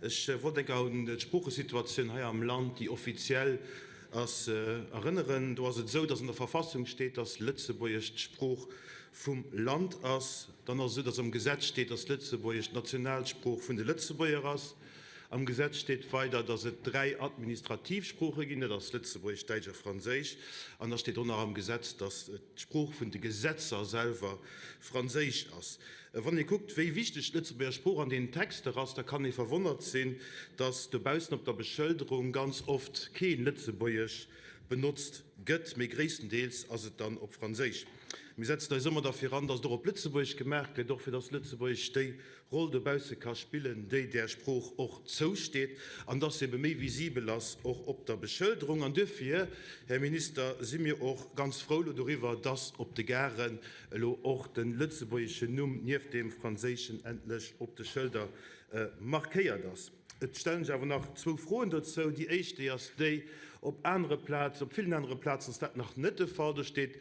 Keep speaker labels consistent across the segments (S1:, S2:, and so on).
S1: Ech wollt enker un d'Sproochesituatioun hei am Land, déi offiziell ass, erënneren. Do ass et esou, dass an der Verfassung steet, dass Lëtzebuergesch d'Sprooch vum Land ass. Dann ass et esou, dass am Gesetz steet, dass Lëtzebuergesch d'Nationalsprooch vun de Lëtzebuerger ass. Am Gesetz steet weider, dass et 3 administrativ Sprooche ginn, dat ass Lëtzebuergesch, Däitsch a Franséisch. An da steet och nach am Gesetz, dass d'Sprooch vun de Gesetzer selwer Franséisch ass. Wann ee kuckt, wéi wichteg d'Lëtzebuerger Sprooch an deenen Texter ass, da kann ee verwonnert sinn, dass dobaussen op der Beschëlderung ganz oft kee Lëtzebuergesch benotzt gëtt, mee gréisstendeels ass et dann op Franséisch. Mir setzen eis ëmmer derfir an, dass et och op Lëtzebuergesch gemaach gëtt, och fir dass Lëtzebuergesch déi Roll dobausse ka spillen, déi där Sprooch och zousteet, an dass se ebe méi visibel ass och op der Beschëlderung. An duerfir, Här Minister, si mir och ganz frou elo doriwwer, dass op de Garen elo och de lëtzebuergeschen Numm nieft deem franséischen endlech op de Schëlder markéiert ass. Et stellen sech awer nach zwou Froen dozou. Déi éischt, déi ass déi, Op anere Plazen, op villen anere Plazen ass dat nach net de Fall. Do steet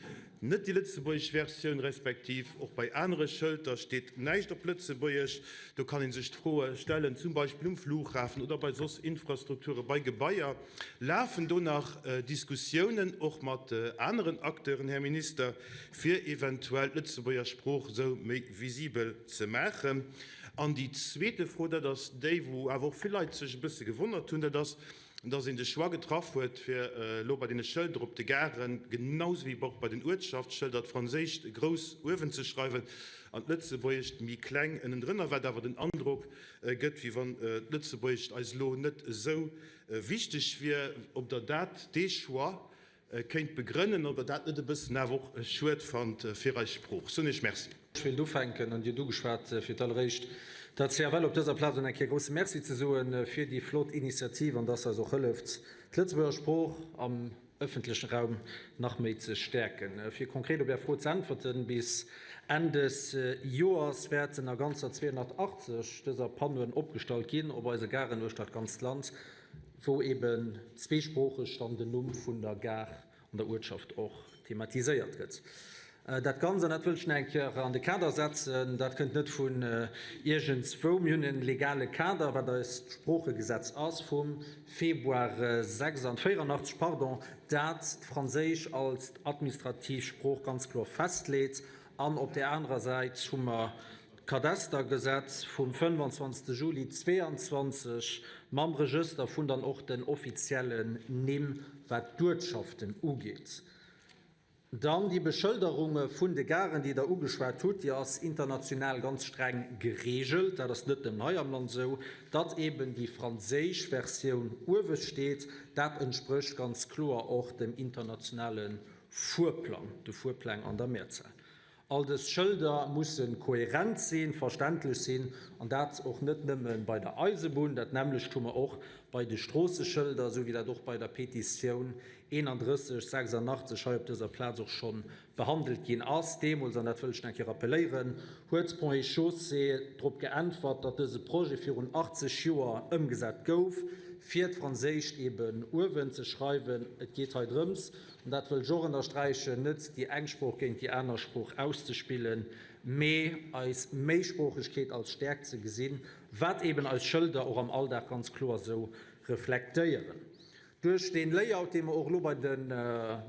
S1: net déi lëtzebuergesch Versioun, respektiv och bei anere Schëlter steet näischt op Lëtzebuergesch. Do kann ee sech d'Froe stellen, zum Beispill um Flughafen oder bei soss Infrastrukture, bei Gebaier. Lafen do nach Diskussiounen, och mat aneren Acteuren, Här Minister, fir eventuell d'Lëtzebuerger Sprooch esou méi visibel ze maachen? An déi zweete Fro, dat ass déi, wou awer och vill Leit sech e bësse gewonnert hunn, dat ass, dass een de Choix getraff huet, fir elo bei deene Schëlder op de Garen, genau sou wéi och bei den Uertschaftsschëlder, d'Franséischt grouss uewen ze schreiwen an d'Lëtzebuergescht méi kleng ënnendrënner, wat awer den Androck gëtt, wéi wann d'Lëtzebuergescht eis elo net esou wichteg wier. Ob Der dat, dee Choix Kéint begrënnen, ob Der dat net e bëssen awer och schued fannt fir eis Sprooch. Soen Iech Merci.
S2: Ech wéilt ufänken, an Dir hutt ugeschwat, fir d'alleréischt der CFL op dëser Plaz un eng Kéier grouse Merci ze soe fir déi flott Initiativ an dass se eis och hëlleft, d'Lëtzebuerger Sprooch am ëffentlechen Raum nach méi ze stäerken. Fir konkret op Är Fro ze äntwerten, Bis Enn des Joers wäerten a ganzer 280 dëser Panneauen opgestallt ginn op eise Garen uechter d'ganzt Land. wou eben zweesproocheg dann den Numm vun der Gare an der Uertschaft och thematiséiert gëtt. Dat Ganzt, an dat wëll ech nach eng Kéier an de Kader setzen, dat kënnt net vun iergendswou. Mir hunn e legale Kader, wat eist Sproochegesetz ass vum Februar 86, pardon, dat d'Franséisch als administrativ Sprooch ganz kloer festleet. An op där anerer Säit hu mer D'Kadastergesetz vum 25 Juli 22 mam Regëster vun dann och den offiziellen Nimm wat d'Uertschaften ugeet. Dann déi Beschëlderung vun de Garen, déi Der ugeschwat hutt, déi ass international ganz streng geregelt. Dat ass net nëmmen hei am Land esou, datt eeben déi franséisch Versioun uewe steet. Dat entsprécht ganz kloer och dem internationale Fuerplang, de Fuerpläng an der Mehrzahl. All dës Schëlder musse kohärent sinn, verständlech sinn, an dat och net nëmme bei der Eisebunn. Dat nämmlecht hu mer och bei de Stroosseschëlder, esou wéi dat och bei der Petitioun 3186 hei op dëser Plaz och scho behandelt ginn ass. Deemools, an dat wëll ech nach eng Kéier rappelléieren, huet d'Ponts et Chaussées drop geäntwert, datt dëse Projet virun 80 Joer ëmgesat gouf, fir d'Franséischt eeben uewen ze schreiwen. Et geet hei drëms, An dat wëll ech och ënnersträichen, net déi eng Sprooch géint déi aner Sprooch auszespillen, mee eis Méisproochegkeet als Stäerkt ze gesinn, wat eeben eis Schëlder och am Alldag ganz kloer esou reflektéieren. Duerch dee Layout, dee mer och elo bei de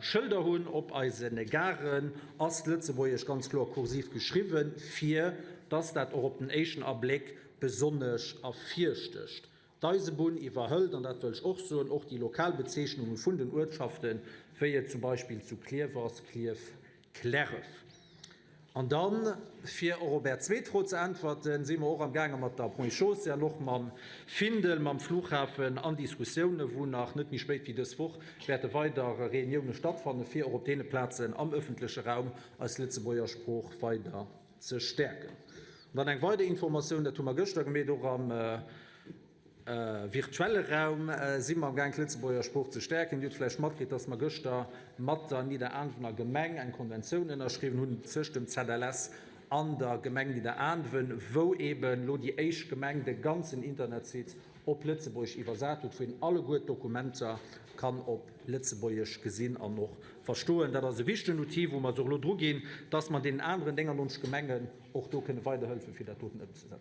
S2: Schëlder hunn op eise Garen, ass d'Lëtzebuergesch ganz kloer kursiv geschriwwen, fir dass dat och op den éischten Abléck besonnesch ervirstécht. D'Eisebunn iwwerhëlt, an dat wëll ech och soen, och déi lokal Bezeechnunge vun den Uertschaften, wéi et zum Beispill zu Klierf ass, Klierf, Klerref. An dann, fir och op Är zweet Fro ze äntwerten, si mer och amgaange mat der Ponts et Chaussées an och mam Findel, mam Flughafen an Diskussiounen, wou nach net méi spéit wéi dës Woch wäerte weider Reunioune stattfannen, fir och op deene Plazen am öffentleche Raum eis Lëtzebuerger Sprooch weider ze stäerken. An dann eng weider Informatioun, dat hu mer gëschter gemeet, och am virtuelle Raum si mer amgaang d'Lëtzebuerger Sprooch ze stäerken. Dir hutt vläicht matkritt, dass mer gëschter mat der Nidderaanwener Gemeng eng Konventioun ënnerschriwwen hunn zwëscht dem ZLS an der Gemeng Nidderaanwen, wou eeben elo déi éischt Gemeng de ganzen Internetsite op Lëtzebuergesch iwwersat huet, wou een alleguer d'Dokumenter kann op Lëtzebuergesch gesinn an och verstoen. Dat ass e wichtegen Outil, wou mer eis och elo druginn, dass mer deenen aneren 99 Gemengen och do kënne weiderhëllefen, fir dat doten ëmzesetzen.